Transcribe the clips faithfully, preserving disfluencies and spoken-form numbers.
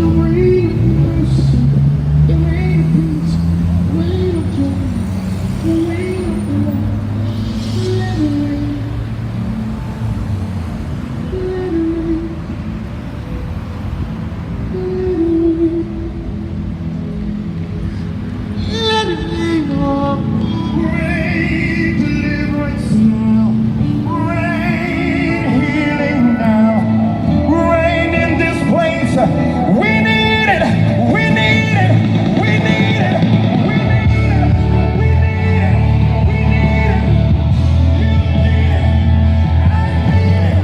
Rain of mercy, the rain of peace, rain of joy, the rain of love. Let it rain. Let it rain. Let it rain. Let it rain, oh. Rain deliverance now. Rain healing now. Rain in this place. We need it. We need it. We need it. We need it. We need it. We need it. You need it. I need it.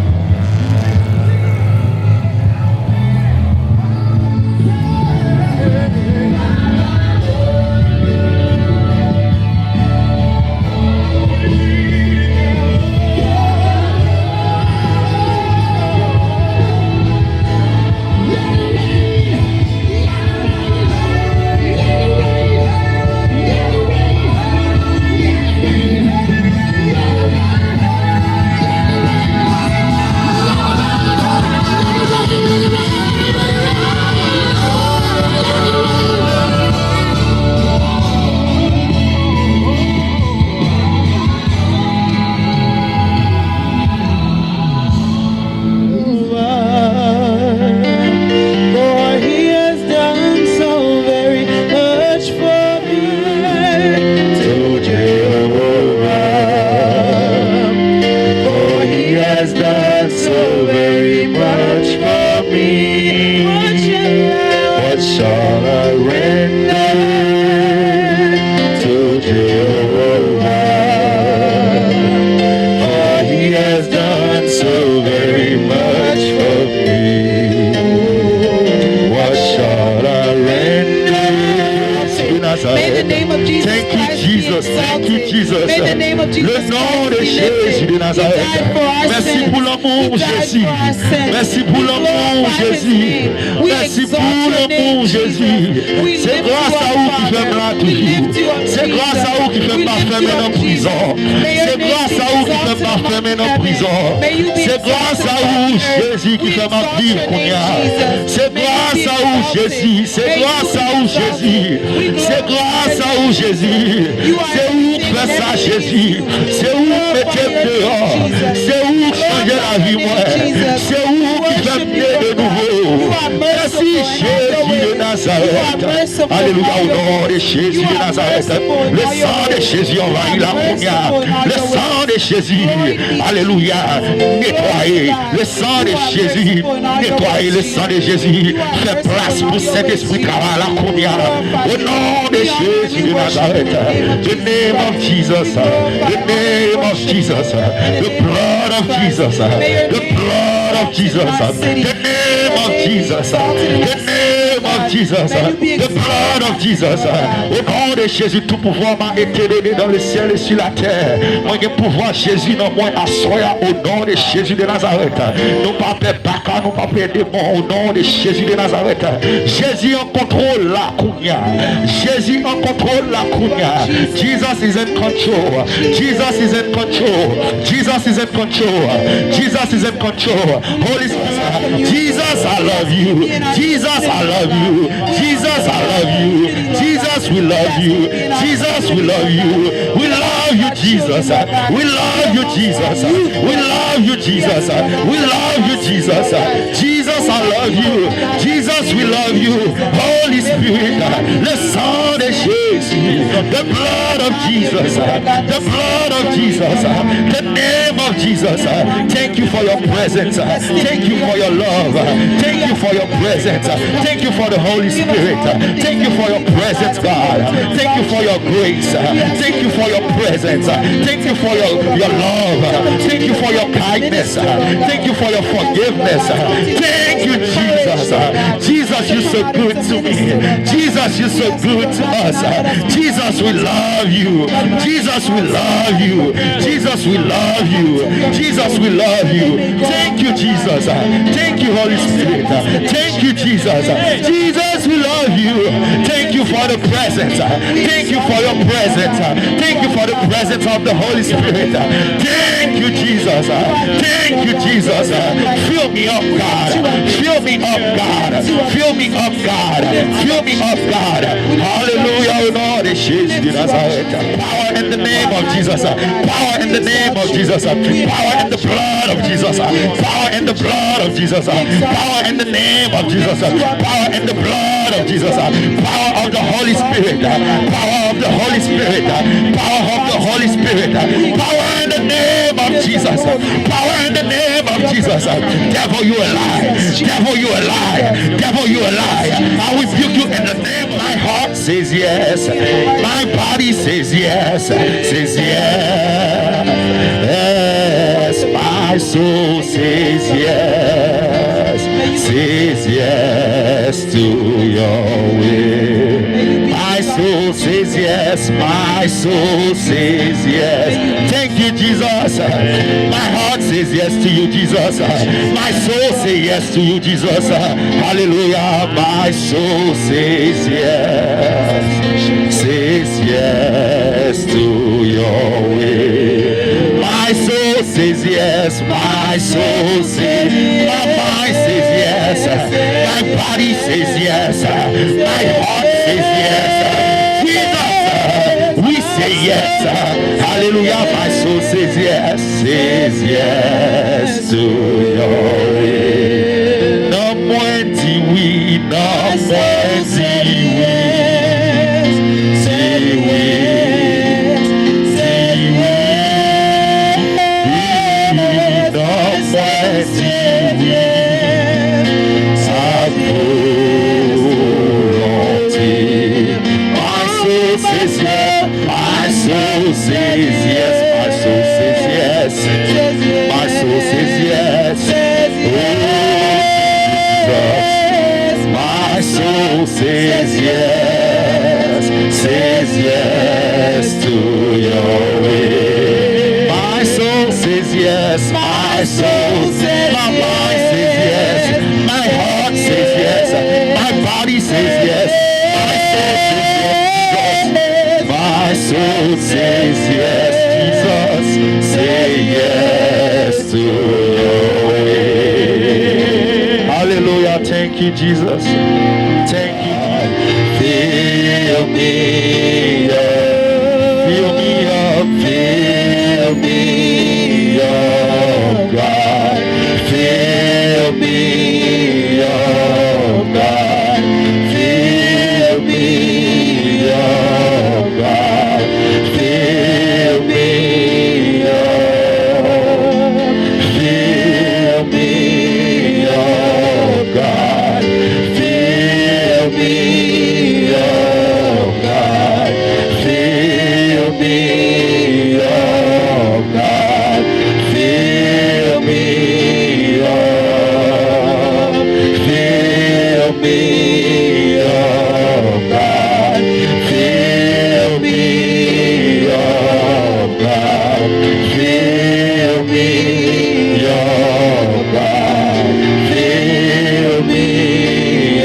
For he has done so very much for me. To Jehovah, for he has done so very much for me. What shall I render to Jehovah? For he has done so very much for me. What shall I render? May the name of Jesus Christ be exalted. May the name of Jesus Christ be lifted. Le nom de Jésus de Nazareth. He died for our sins. Mèsi pou lanmou w, Jezi. Mèsi pou lanmou w, Jezi. Mèsi pou lanmou w, Jezi. Se gras a ou ki fè m la toujou. Se gras a ou ki fè m pa fèmen nan prizon. Se gras a ou ki fè m pa fèmen nan prizon. Se gras a ou, Jezi, ki fè m ap viv kounye a. Se gras a ou, Jezi. Se gras a ou, Jezi. Se gras a ou, Jezi. Se ou k fè sa, Jezi. Se ou k mete m deyò. Se ou k chanje lavi mwen. Se ou ki fè m ne de nouvo. Mèsi, Jezi de Nazarèt. Alelouya, au nom de Jésus de Nazareth. Le sang de Jésus envahit la kounye a. Le sang de Jésus, alelouya, netwaye. Le sang de Jésus netwaye. Le sang de Jésus fè plas pou Sentespri travay la kounye a. Au nom de Jésus de Nazareth. The name of Jesus. The name of Jesus. The blood of Jesus. The blood of Jesus. The name of Jesus. The name of Jesus. The blood of Jesus. Au nom de Jésus, tout pouvoir m'a été donné dans le ciel et sur la terre. Mwen gen pouvwa Jezi nan mwen aswè a, au nom de Jésus de Nazareth. Nou pa pè baka, nou pa pè demon, au nom de Jésus de Nazareth. Jezi an kontwòl la kounye a. Jezi an kontwòl la kounye a. Jesus is in control. Jesus is in control. Jesus is in control. Jesus is in control. Holy Spirit, Jesus, I love you. Jesus, I love you. Jesus, I love you. Jesus, we love you. Jesus, we love you. We love you, Jesus. We love you, Jesus. We love you, Jesus. We love you, Jesus. Jesus, I love you. Jesus, we love you. Holy Spirit, le sang de Jésus, the blood of Jesus, the blood of Jesus, the name of Jesus. Thank you for your presence. Thank you for your love. Thank you for your presence. Thank you for the Holy Spirit. Thank you for your presence, God. Thank you for your grace. Thank you for your presence. Thank you for your, your love. Thank you for your kindness. Thank you for your forgiveness. Thank you, Jesus. Jesus, you're so good to me. Jesus, you're so good to us. Jesus, we love you. Jesus, we love you. Jesus, we love you. Jesus, we love you. Thank you, Jesus. Thank you, Holy Spirit. Thank you, Jesus. Jesus, we love you. Thank you for the presence. Thank you for your presence. Thank you for the presence of the Holy Spirit. Thank you, Jesus. Thank you, Jesus. Fill me up, God. Fill me up, God. Fill me up, God. Fill me up, God. Hallelujah, au nom de Jésus de Nazareth. Power in the name of Jesus. Power in the name of Jesus. Power in the blood of Jesus. Power in the blood of Jesus. Power in the name of Jesus. Power in the blood of Jesus. Power of the Holy Spirit. Power of the Holy Spirit. Power of the Holy Spirit. Power in the name of Jesus. Power in the name of Jesus. Devil, you a lie. Devil, you a lie. Devil, you a lie. I rebuke you in the name of my heart. Says yes. My body says yes. Says yes. My soul says yes. Says yes to your will. My soul says yes. My soul says yes. Thank you, Jesus. My heart says yes to you, Jesus. My soul says yes to you, Jesus. Hallelujah. My soul says yes. Says yes to your will. My soul says yes. My soul says, my mind says yes. My body says yes. My heart says yes. Jesus, we say yes. Hallelujah. My soul says yes. Says yes to your will. Nan mwen di wi, nan mwen di wi. Di wi, di wi. Di wi, nan mwen di wi. Sa volonte. My soul says yes. My soul says yes. My soul says yes. My soul says yes. Oh, Jesus. My soul says yes. Says yes to your will. My soul says yes. My soul says, my mind says yes. My heart says yes. My body says yes. My soul says yes, Jesus. My soul says yes, Jesus. Say yes to your will. Hallelujah. Thank you, Jesus. Thank you, Jesus. Fill me up. Fill me up. Fill me up, God. Fill me up, God. Fill me up, God. Fill me up. Fill me up, God. Fill me up, God. Fill me up, God. Fill me up. Fill me up, God. Fill me up, God. Fill me up, God. Fill me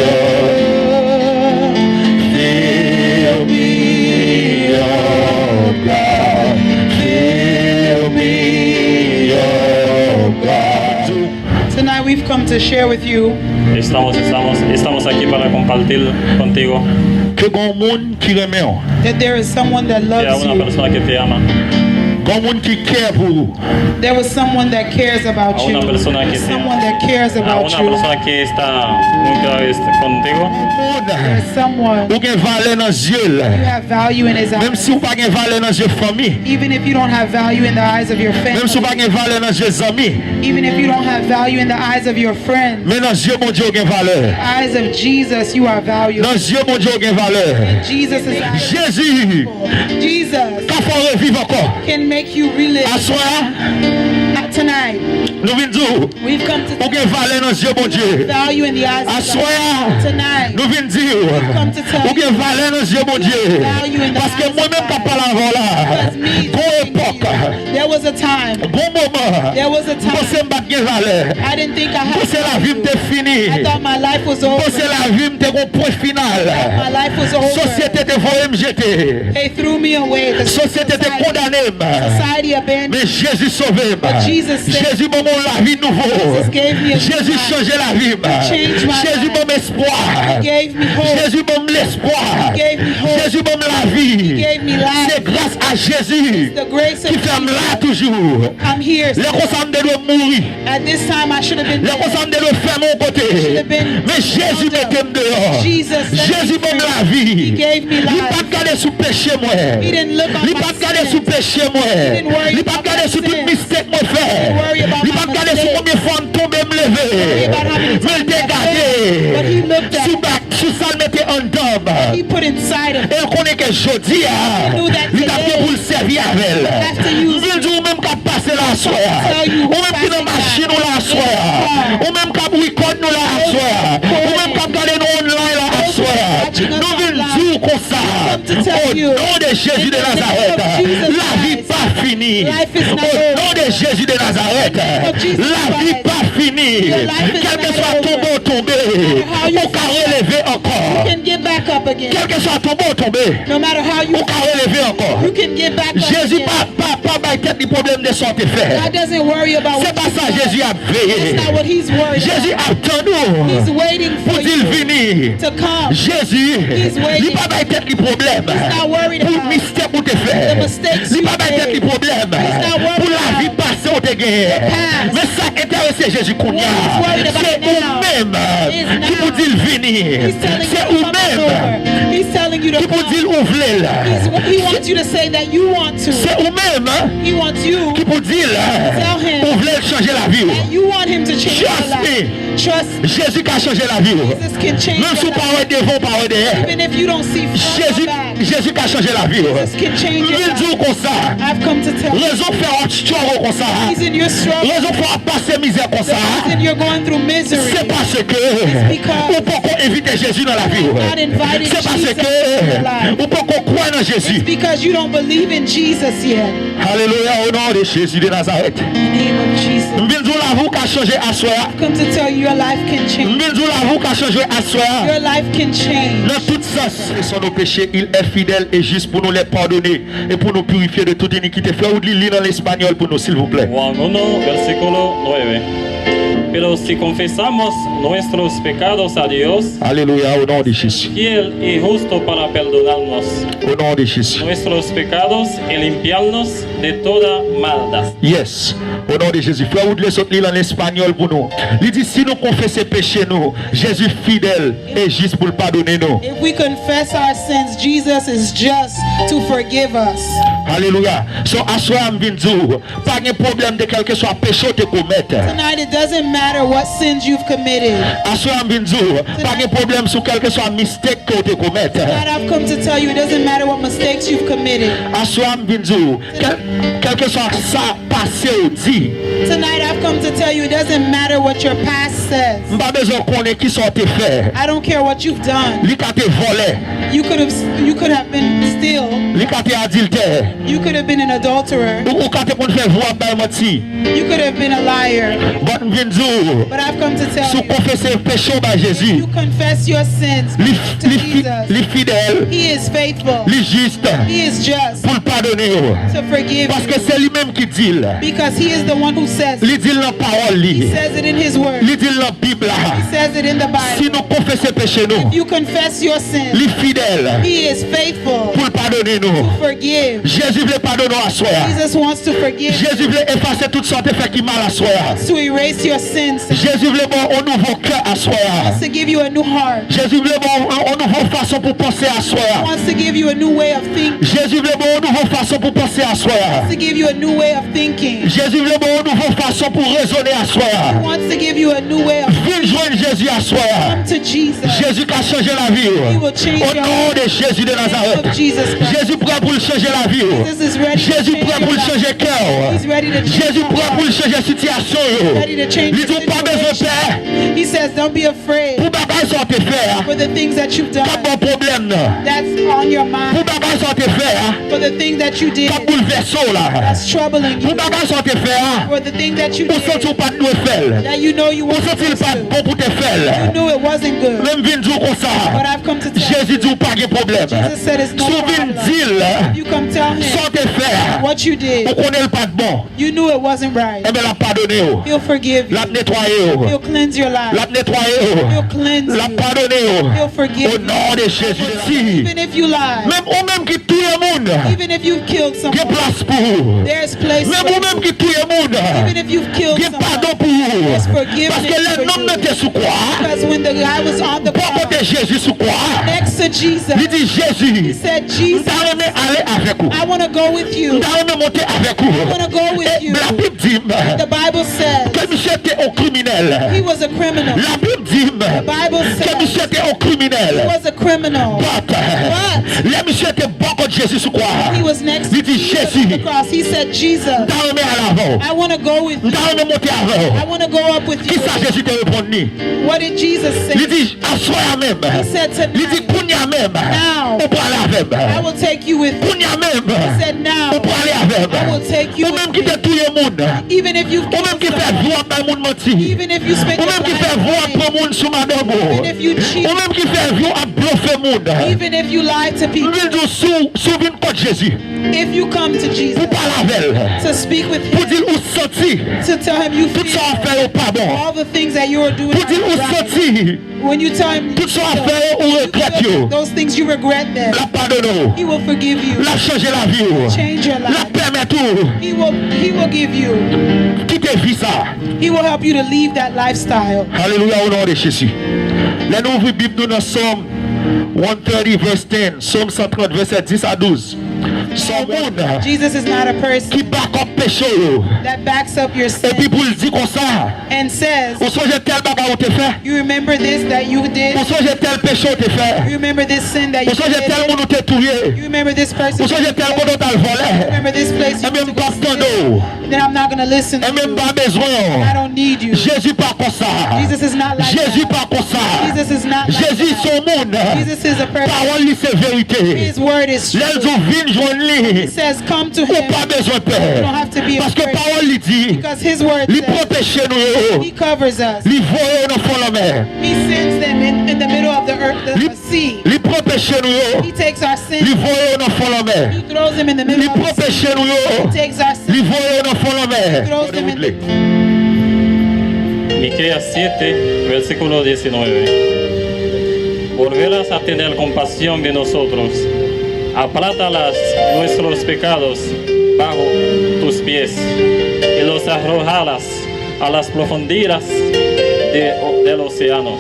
up. Fill me up, God. Fill me up, God. Tonight we've come to share with you Estamos, estamos, estamos aquí para compartir contigo ke gen yon moun ki renmen w. That there is someone that loves you. Que hay una persona que te ama. Gen yon moun ki kè pou ou. There was someone that cares about you. Hay una persona que te ama. Someone that cares about you. Hay una persona que está muy contigo. Moun. There's someone. Ou gen valè nan zye l. You have value in his eyes. Menm si ou pa gen valè nan zye fanmi. Even if you don't have value in the eyes of your family. Menm si ou pa gen valè nan zye zanmi. Even if you don't have value in the eyes of your friends. Men nan zye Bondye ou gen valè. The eyes of Jesus, you are valuable. Nan zye Bondye ou gen valè. In Jesus' eyes. Jezi. Jesus. Ka fè w reviv ankò. Can make you relive. Aswè a. Tonight. Nou vin di w. We've come to. Ou gen valè nan zye Bondye. Value in the eyes of God. Aswè a. Tonight. Nou vin di w. We've come to tell you. Ou gen valè nan zye Bondye. Value in the eyes of God. Paske mwen menm k ap pale avè w la. Because me speaking to you. Gon epòk. There was a time. Gon moman. There was a time. M panse m pa t gen valè. I didn't think I had value. M panse lavi m te fini. I thought my life was over. M panse lavi m te yon pwen final. My life was over. Sosyete te voye m jete. They threw me away. The Sosyete te society, kondane m. Society abandoned Men me. Jezi sove m. But Jesus saved Jezi ban m yon lavi nouvo. Jesus gave me a new Jezi life. chanje lavi m. He changed my Jezi life. ban m espwa. He gave me hope. Jezi ban m lespwa. He gave me hope. Jezi ban m lavi. He gave me life. Se gras a Jezi The grace of ki fè m la Jesus. Toujou. I'm here. Lè konsa m te dwe mouri. At this time, I should have been Lè konsa dead. m te dwe fèmen yon kote. Should have been Men Jezi bound up. Mete m deyò. Jesus set me Jezi ban m free. Lavi. He gave me Li pa life. t gade sou peche mwen. He didn't look on Li my pa t gade sins. sou peche mwen. He didn't worry Li pa t about gade my sou tout sins. mistake mwen fè. He didn't worry about Li my pa t gade sou mistakes. Konbyen fwa m tonbe m leve. He didn't worry about how many Men l times te I gade fell. But he looked at sou bak, sou sa l mete anndan m. He put inside of E l konnen ke jodi a, He knew that li t ap gen today pou l sèvi avè l. Have to use M vin di w menm k ap pase la aswè a. Tell you Ou menm ki nan passing machin ou la aswè a. Ou menm k ap record nou la aswè a. Ou menm k ap gade nou online la aswè a. Nou vin di w konsa. O non de Jezi de Nazarèt, lavi pa fini. O non de Jezi de Nazarèt, lavi pa fini. Kèlkeswa tonbe w tonbe, ou ka releve ankò. Can get back up again. Kèlkeswa tonbe w tonbe, No matter how you ou ka releve ankò. you can get back up Jezi again. pa, pa, pa bay tèt li pwoblèm de sa w te fè. God doesn't worry about Se what pa you've sa done. Jezi ap veye. That's not what he's worried Jezi about. Ap tann ou He's waiting pou for di l you vini. To come. Jezi, He's waiting. Li pa bay tèt li pwoblèm He's not worried pou about mistake ou te fè. the mistakes Li you pa bay tèt li made. Pwoblèm He's not worried pou lavi about pase ou te the genyen. Past. Men sa k enterese Jezi kounye a, What he's worried about se ou now menm is ki pou now. Di l vini. He's telling Se you to ou come menm over. He's telling you to ki pou di l come. ou vle l. He's, he wants you to say that you want to. Se ou menm He wants you ki pou di l Tell him ou vle l chanje lavi w. that you want him to change your Trust life. me. Trust Jezi ka chanje lavi w. Jesus can change Menm si your w pa life. wè devan, w pa wè dèyè. Even if you don't see front Jezi, or back. Jezi ka chanje lavi w. Jesus can change M your vin di w life. Konsa, I've come to tell you. Rezon k fè w ap struggle konsa, Reason you're struggling. Rezon k fè w ap pase mizè konsa, The reason you're going through misery. Se paske It's because ou poko envite Jezi nan lavi w. God invited Se Jesus into your paske life. Ou poko kwè nan Jezi. It's because you don't believe in Jesus yet. Alelouya, o non de Jezi de Nazarèt. In the name of Jesus. M vin di w lavi w ka chanje aswè a. Come to tell you your life can M change. vin di w lavi w ka chanje aswè a. Your life can change. Nan tout sans. Son nos péchés, il est fidèle et juste pour nous les pardonner et pour nous purifier de toute iniquité. Frè Woodly, li nan espanyòl pou nou, silvouplè. Juan uno, versículo nueve. Pero si confesamos nuestros pecados a Dios, Alelouya, o non de Jezi. Fiel y justo para perdonarnos O non de Jezi. Nuestros pecados y limpiarnos de toda maldad. Yes. O non de Jezi. Frè Woodly sot li l an espanyòl pou nou. Li di, si nou konfese peche nou, Jezi fidèl e jis pou l padone nou. If we confess our sins, Jesus is just to forgive us. Alelouya. So, aswè a m vin di w, pa gen pwoblèm de kèlkeswa peche w te komèt. Tonight, it doesn't matter what sins you've committed. Aswè a m vin di w, pa gen pwoblèm sou kèlkeswa mistake ke w te komèt. Tonight, I've come to tell you, it doesn't matter what mistakes you've committed. Aswè a m vin di w, kèl, kèlkeswa sa pase w di. Tonight, I've come to tell you, it doesn't matter what your past says. M pa bezwen konnen kisa w te fè. I don't care what you've done. Li ka te vòlè. You could have, you could have been still. Li ka te adiltè. You could have been an adulterer. Ou, ou ka te konn fè vwa, bay manti. You could have been a liar. But m vin di w, But I've come to tell si w you, konfese peche w bay Jezi, you confess your sins li, to li, fi- Jesus. Li fidèl, He is faithful. Li jis, He is just pou l padone w. To forgive Paske you. Se li menm ki di l. Because he is the one who says. Li di l nan pawòl li. He says it in his word. Li di l nan Bib la. He says it in the Bible. Si nou konfese peche nou, If you confess your sin, li fidèl, he is faithful pou l padone nou. To forgive. Jezi vle padone w aswè a. Jesus wants to forgive. Jezi vle efase tout sa w te fè ki mal aswè a. To erase your sins. Jezi vle ba w yon nouvo kè aswè a. To give you a new heart. Jezi vle ba w yon, yon nouvo fason pou panse aswè a. Wants to give you a new way of thinking. Jezi vle ba w yon nouvo fason pou panse aswè a. To give you a new way of thinking. Jezi vle ba w yon nouvo fason pou rezone aswè a. Wants to give you a new way of Vin jwenn Jezi aswè a. Come to Jesus. Jezi ka chanje lavi w. He will change O your non de Jezi de Nazarèt. Of Jesus Christ. Jezi prè pou l chanje lavi w. Jesus is ready to Jezi change prè your pou l life. Chanje kè w. He's ready to change Jezi your prè heart. Pou l chanje sitiyasyon yo. Ready to change Li di w pa bezwen pè. He says, don't be afraid Pou bagay sa w te fè a. For the things that you've K ap done. Ba w pwoblèm nan. That's on your Pou mind. Bagay sa w te fè a, for the thing that you did k ap boulvèse w la. That's troubling Pou you, bagay sa w te fè a, for the thing that you ou santi w did pa t dwe fè l. That you know you Ou weren't santi l supposed pa t to. Bon pou te fè l. You knew it wasn't good. Men m vin di w konsa, But I've come to tell Jezi you. di w pa gen pwoblèm. Jesus said it's Si no w vin problem. di l You come tell him sa w te fè a, what you ou did. konnen l pa t bon. You knew it wasn't right. Enben, l ap padone w. He'll forgive L ap you. Netwaye w. He'll cleanse your life. L ap netwaye w. He'll cleanse L ap you. Padone w. He'll forgive O you. non de Jezi. Even if you lie, Menm ou menm ki touye moun, even if you've killed gen someone, plas pou ou. there's place Menm for ou menm you. Ki touye moun, Even if you've killed gen padon someone, Pou ou. there's forgiveness Paske lè for nonm nan te you. Sou kwa, Because when the guy was on the bò kote cross, Jezi sou kwa, next to li di, Jesus, Jezi, he said, m Jesus, ta renmen ale avèk ou. I want to go with M you. Ta renmen monte avèk ou. I want to go with E you. Labib di m The Bible says ke misye te yon kriminèl. he was a criminal. Labib di m The Bible ke says misye te yon kriminèl. He was a criminal. But, But lè misye te bò kot Jezi sou kwa, he was next li to di, Jesus Jezi, on the cross. He said, m Jesus, ta renmen ale avè w. I want to go with M ta you. Renmen monte avè w. I want to go up with you. Kisa Jezi te reponn li? What did Jesus Li say? di, aswè a menm. He said, Li di, tonight, kounye a menm, now, ou prale avè m. I will take you with me. Kounye a menm, He said, now, ou prale avè m. I will take you Ou menm with ki te me. Touye moun, Even if you've ou menm killed ki fè someone, vi w ap bay moun manti, even if you spend ou your menm ki fè life vi w ap pran lying, Moun sou madanm ou, even if you cheat, ou menm ki fè vi w ap blofe moun, even if you lie to m people, vin di w, si w, si w vin kot Jezi if you come to pou Jesus pale avè l, to speak with pou di l him, ou santi to tell him you tout sa w ap feel fè yo pa bon, all the things that you are doing pou di l are ou not right. santi When you tell him tout sa w ap you fè yo ou feel, regrèt you yo, feel those things, you regret l them. Ap padone w, He will forgive you, l ap chanje lavi w, change your l ap life. Pèmèt ou He will, he will give you, kite vi sa. he will help you to leave that lifestyle. Alelouya, o non de Jezi. Lè nou ouvri Bib nou nan Sòm one thirty verse ten, Sòm san trant vèsè dis a douz. Sòm moun Jesus is not a person ki bakòp peche yo. That backs up your Epi sin pou l di konsa, and says, ou sonje tèl bagay ou te fè? You remember this that you did? Ou sonje tèl peche ou te fè? You remember this sin that you Ou sonje tèl committed? Moun ou te touye? You remember this person Ou sonje that you tèl kote killed? ou t al vòlè? Remember this place you Ebyen, went m to p go ap tande steal? w. Then I'm not going to listen to Ebyen, m you. pa bezwen w. I don't need you. Jezi pa konsa. Jesus is not like Jezi that. Pa konsa. Jesus is not like Jezi that. Se yon moun. Jesus is a person. Pawòl li se verite. His word is Lè l di true. W vin jwenn li, He says, come to ou pa him. Bezwen pè. You don't have to be Paske afraid. Pawòl li di, Because his word Li pran says peche nou yo, he covers us. Li voye yo nan fon lanmè. He sends them in, in the middle of the earth, the Li, sea. Li pran peche nou yo, He takes our Li sin. voye yo nan fon lanmè. He throws them in the middle Li of the pran peche sea. Nou yo, He takes our sin. Li voye yo nan fon lanmè. He throws them in the Miqueas siete, versículo diecinueve. Volverás a tener compasión de nosotros. Aplátalas nuestros pecados bajo tus pies y los arrojarás a las profundidades de, del océano.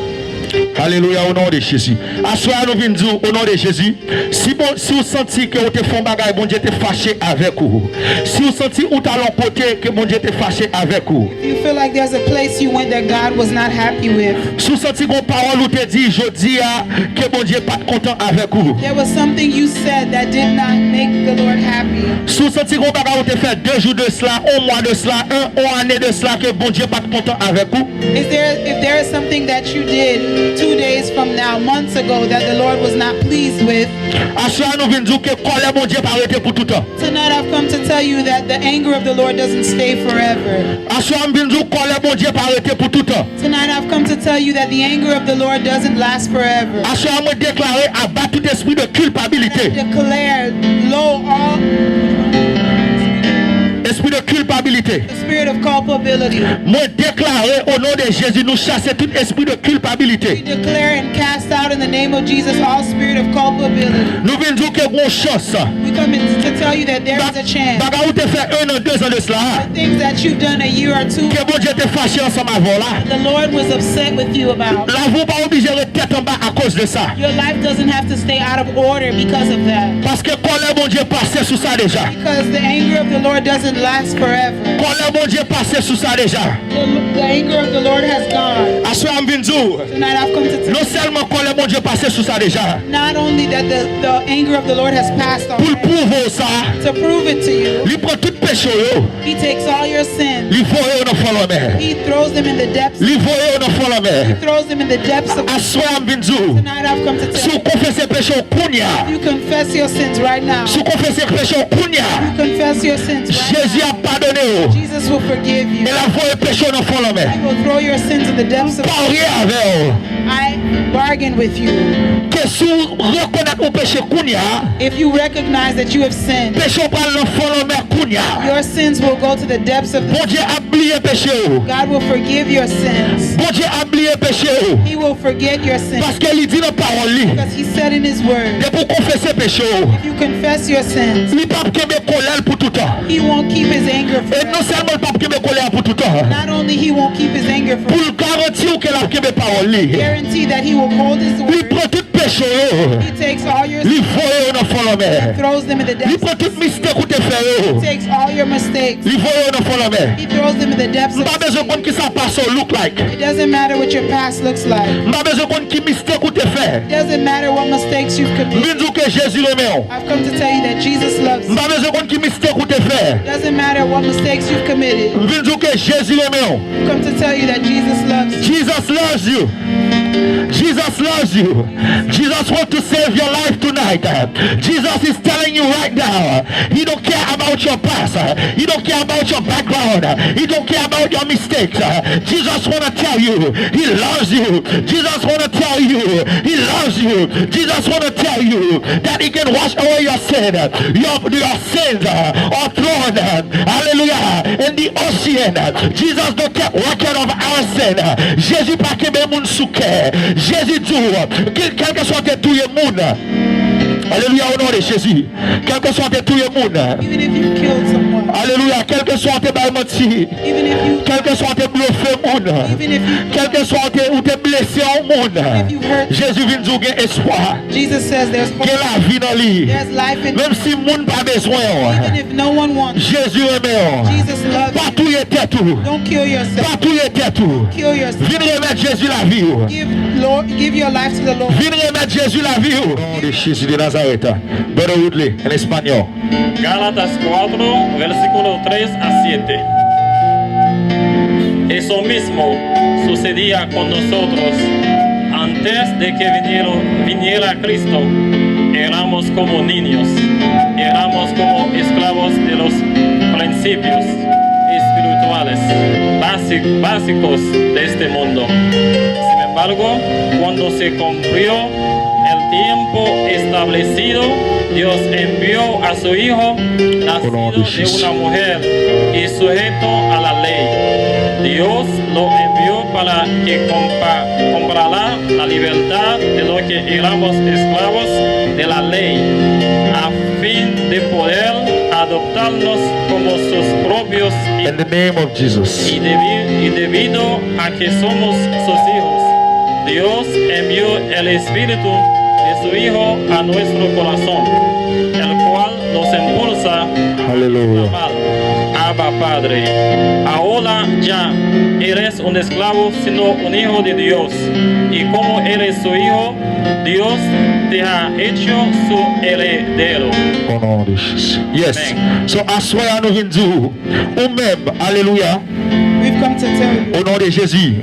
Alelouya, o non de Jezi. Aswè a nou vin di w, o non de Jezi, si, bon, si w santi ke w te fè yon bagay, Bondye te fache avèk ou, si w santi ou t al yon kote ke Bondye te fache avèk ou, If you feel like there's a place you went that God was not happy with, si w santi gon pawòl ou te di jodi a ke Bondye pa t kontan avèk ou, there was something you said that did not make the Lord happy. Si w santi gon bagay ou te fè de jou de sla, yon mwa de sla, yon, yon ane de sla ke Bondye pa t kontan avèk ou, Is there, if there is something that you did two days from now, months ago, that the Lord was not pleased with, aswè a nou vin di w ke kòlè Bondye pa rete pou toutan. Tonight I've come to tell you that the anger of the Lord doesn't stay forever. Aswè a m vin di w kòlè Bondye pa rete pou toutan. Tonight I've come to tell you that the anger of the Lord doesn't last forever. Aswè a mwen deklare aba tout espri de I kilpabilite. declare low all Espri de kilpabilite. The spirit of culpability. Mwen deklare o non de Jezi nou chase tout espri de kilpabilite. We declare and cast out in the name of Jesus all spirit of culpability. Nou vin di w ke gon chans. We come in to tell you that there is a chance. Bagay ou te fè en an, de zan de sla. The things that you've done a year or two, Ke Bondye te fache ansanm avè w la. The Lord was upset with you about. Lavi w pa oblije ret tèt anba akoz de sa. Your life doesn't have to stay out of order because of that. Paske kòlè Bondye pase sou sa deja. Because the anger of the Lord doesn't last forever. Kòlè Bondye pase sou sa deja. The, the anger of the Lord has gone. Aswè a m vin di w. Tonight I've come to tell Non sèlman kòlè Bondye pase sou sa deja. Not only that the, the anger of the Lord has passed on. Pou l pwouve w sa. To prove it to you. Li pran tout peche w yo, He takes all your sins. Li voye yo nan fon lanmè. He throws them in the depths. Li voye yo nan fon lanmè. He throws them in the depths of Aswè a m vin di w, Tonight I've come to si tell w konfese peche w kounye a, you, confess your sins right now. Si w konfese peche w kounye a, you, confess your sins right Jezi now. Ap padone w. Jesus will forgive you. E l ap voye peche w nan fon lanmè. He will throw your sins in the depths of Parye avè w. I bargain with you. Ke si w rekonèt ou peche kounye a, If you recognize that you have sinned, peche w pral nan fon lanmè kounye a. Your sins will go to the depths of the Bondye ap bliye peche w. God will forgive your sins. Bondye ap bliye peche w. He will forget your sins. Paske li di nan pawòl li, Because he said in his word, depi w konfese peche w, if you confess your sins, li p ap kenbe kòlè l pou toutan. He won't keep his anger forever. E non sèlman l p ap kenbe kòlè a pou toutan, Not only he won't keep his anger forever, pou l garanti w ke l ap kenbe pawòl li, guarantee that he will hold his word. Li pran tout peche w yo. He takes all your Li voye yo nan fon lanmè. Throws them in the depths. Li pran tout mistake ou te fè yo. He takes all your mistakes. Li voye yo nan fon lanmè. He throws them in the depths M of pa bezwen konn ki sa pase w look like. It doesn't matter what your past looks like. M pa bezwen konn ki mistake ou te fè. It doesn't matter what mistakes you've M committed. Vin di w ke Jezi renmen w. I've come to tell you that Jesus loves M you. Pa bezwen konn ki mistake ou te fè. Doesn't matter what mistakes you've committed. M vin di w ke Jezi renmen w. I've come to tell you that Jesus loves you. Jesus loves you. Jesus loves you. Jesus wants to save your life tonight. Jesus is telling you right now, he don't care about your past. He don't care about your background. He don't care about your mistakes. Jesus want to tell you he loves you. Jesus want to tell you he loves you. Jesus want to tell you that he can wash away your sin. Your, your sins are thrown, hallelujah, in the ocean. Jesus don't keep record of our sin. Jezi pa kenbe moun sou kè. Jezi di w, kèlkeswa w te touye moun. Alelouya, o non de Jezi. Kèlkeswa w te touye moun. Even if you killed someone. Alelouya, kèlkeswa w te bay manti. Even if you Kèlkeswa w te blofe moun. Even if you Kèlkeswa w te, ou te blese yon moun. If you hurt Jezi vin di w gen espwa. Jesus says there's hope. Gen lavi nan li. There's life in Menm si moun pa bezwen w. Even if no one wants you. Jezi renmen w. Jesus loves you. Pa touye tèt ou. Don't kill yourself. Pa touye tèt ou. Kill yourself. Vin remèt Jezi lavi w. Give Lord, give your life to the Lord. Vin remèt Jezi lavi w. O non de Jezi de Nazarèt. Brother Woodley, en español. Gálatas cuatro, versículo tres a siete. Eso mismo sucedía con nosotros antes de que viniera, viniera Cristo. Éramos como niños, éramos como esclavos de los principios espirituales bási- básicos de este mundo. Sin embargo, cuando se cumplió el tiempo establecido, Dios envió a su Hijo, nacido de una mujer y sujeto a la ley. Dios lo envió para que compa- comprara la libertad de los que éramos esclavos de la ley, a fin de poder adoptarnos como sus propios hijos. In the name of Jesus. Y debi- y debido a que somos sus hijos, Dios envió el Espíritu de su Hijo a nuestro corazón, el cual nos impulsa a clamar, Abba, Padre. Ahora ya eres un esclavo, sino un hijo de Dios. Y como eres su hijo, Dios te ha hecho su heredero. O non de Jezi. Yes. Amén. So, aswè a nou vin di w, ou menm, alelouya, We've come to tell you o non de Jezi,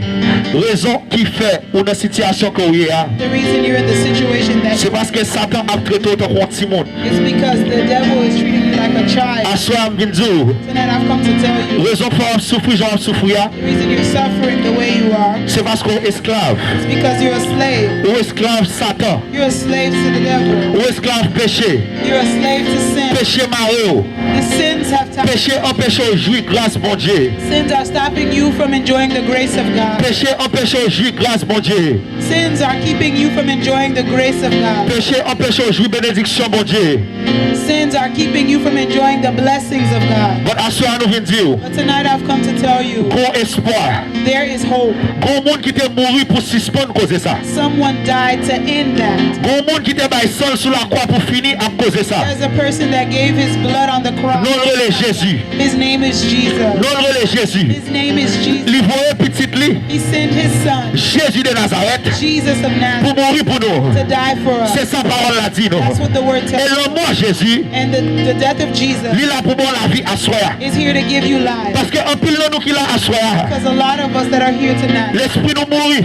rezon ki fè ou nan sitiyasyon ke w ye a, the reason you're in the situation that se paske Satan ap trete w tankou yon timoun. It's because the devil is treating you like a child. Aswè a m vin di w, Tonight I've come to tell you rezon k fè w ap soufri jan w ap soufri a, the reason you're suffering the way you are se paske w esklav. Is because you're a slave. Ou esklav Satan. You're a slave to the devil. Ou esklav peche. You're a slave to sin. Peche mare w. The sins have tied Peche anpeche w jwi gras Bondye. Sins are stopping you from enjoying the grace of God. Peche anpeche w jwi gras Bondye. Sins are keeping you from enjoying the grace of God. Peche anpeche w jwi benediksyon Bondye. Sins are keeping you from enjoying the blessings of God. But aswè a nou vin di w, But tonight I've come to tell you, gon espwa. There is hope. Gon moun ki te mouri pou sispann koze sa. Someone died to end that. Gon moun ki te bay san l sou lakwa pou fini ak koze sa. There's a person that gave his blood on the cross. Non l rele Jezi. His name is Jesus. Non l rele Jezi. His name is Jesus. Li voye pitit li. He sent his son, Jezi de Nazarèt, Jesus of Nazareth, pou mouri pou nou. To die for us. Se sa pawòl la di nou. That's what the word tells us. E lanmò Jezi And the, the death of Jesus Li la pou ba w lavi aswè a. is here to give you life. Paske anpil nan nou ki la aswè a, Because a lot of us that are here tonight, lespri nou mouri,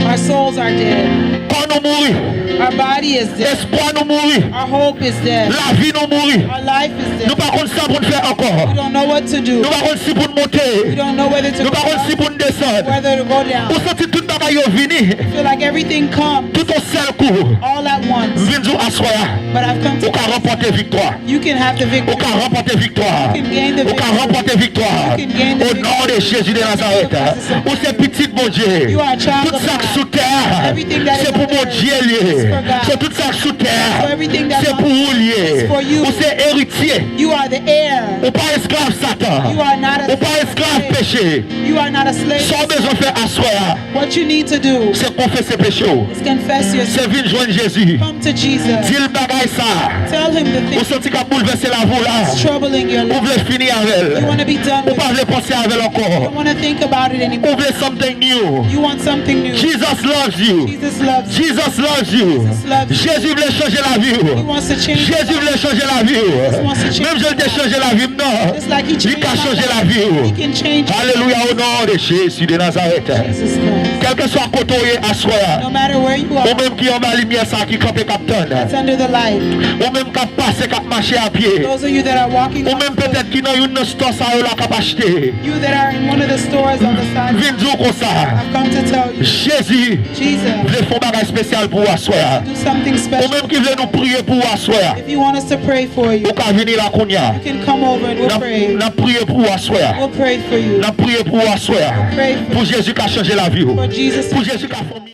our souls are dead. Kò nou mouri, Our body is dead. Espwa nou mouri. Our hope is dead. Lavi nou mouri. Our life is Nou dead. pa konn sa pou n fè ankò. We don't know what to do. Nou pa konn si pou n monte. We don't know whether to Nou pa go konn si up, pou n desann. whether to go down. Ou santi tout bagay yo vini. I feel like everything comes Tout yon sèl kou. All at once. M vin di w aswè a, But I've come ou to ka ranpòte viktwa. You can have the Ou ka victory. Ranpòte viktwa. You can gain the Ou ka victory. Ranpòte viktwa. You can gain the O victory. non de Jezi de Nazarèt. Ou se pitit Bondye. You are a child Tout of sa k God. Sou tè a, Everything that is se on pou earth Bondye l ye. is for God. Se tout sa k sou tè a, So everything that's se on pou ou l earth is ye. for you. Ou se eritye. You are the heir. Ou pa esklav Satan. You are not a Ou pa esklav slave. peche. You are not a slave. Sa w bezwen fè aswè a, What you need to do se konfese peche w. is confess your Se sin. Vin jwenn Jezi. Come to Jesus. Di l bagay sa a. Tell him the Ou things santi k ap boulvèse lavi w la. that's troubling your Ou life. vle fini avè l. You want to be done Ou with pa it. vle panse avè l You ankò. Don't want to think about it Ou anymore. Vle something new. You want something new. Jesus loves you. Jesus loves you. Jesus loves you. Jesus loves you. Jezi vle chanje lavi He w. wants to change Jezi your vle life. Chanje lavi w. Jesus wants to change Menm jan l te your life. Chanje lavi m nan, Just like he li changed ka my chanje life, lavi w. He can change your Alelouya, life. O non de Jezi de Nazarèt. Jesus Christ. Kèlkeswa kote w ye aswè a, No matter where you ou are, menm ki anba limyè sa a ki kanpe k ap tann, that's under the light. ou menm k ap pase, k ap mache a pye, Those of you that are walking ou on menm foot, petèt ki nan youn nan stò sa yo la k ap achte, you that are in one of the stores on the side, vin di w konsa, I've come to tell you, Jezi Jesus, vle fè yon bagay espesyal pou w aswè a. Do something Ou special. Menm ki vle nou priye pou w aswè a, If you want us to pray for you, ou ka vini la kounye a. You can come over and N we'll ap, pray. N ap priye pou w aswè a. We'll pray for you. N ap priye pou w aswè a. Pray for Pou Jezi ka chanje lavi w. For Jesus. Pou Jezi ka fè w